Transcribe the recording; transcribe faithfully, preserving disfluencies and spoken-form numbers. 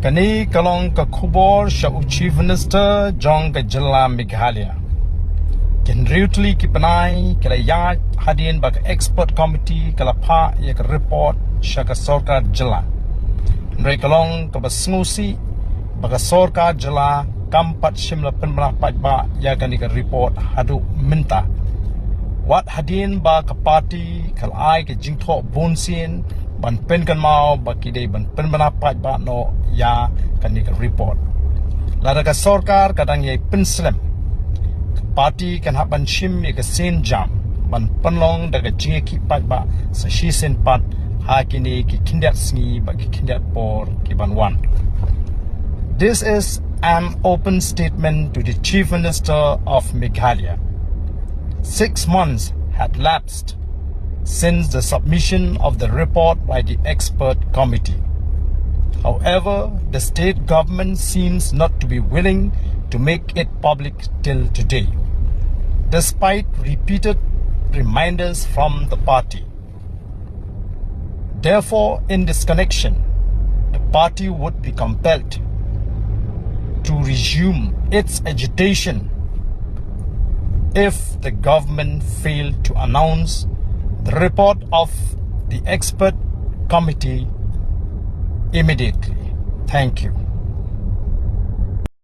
Kane ka long ka khubor sha u Chief Minister jong ka jylla Meghalaya. Ki hynriew tylli ki bnai ki la ïaid hadien ba ka expert committee ka la phah ïa ka report sha ka sorkar jylla. Hynrei ka long kaba sngewsih ba ka sorkar jylla kam pat shym la pynbna paidbah ïa kane ka report haduh mynta. Wat hadien ba ka party ka la ai ka jingthoh bunsien ban pynkynmaw ba ki dei ban pynbna paidbah noh ïa kane ka report. Lada ka sorkar ka dang ïai pynslem, ka party kan hap ban shim ïa ka sienjam ban pynlong da ka jingïakhih paidbah sa shisien pat ha kine ki khyndiat sngi bad ki khyndiat por ki ban wan. This is an open statement to the Chief Minister of Meghalaya. Six months had lapsed since the submission of the report by the expert committee. However, the state government seems not to be willing to make it public till today, despite repeated reminders from the party. Therefore, in this connection, the party would be compelled to resume its agitation if the government failed to announce the report of the expert committee immediately. Thank you.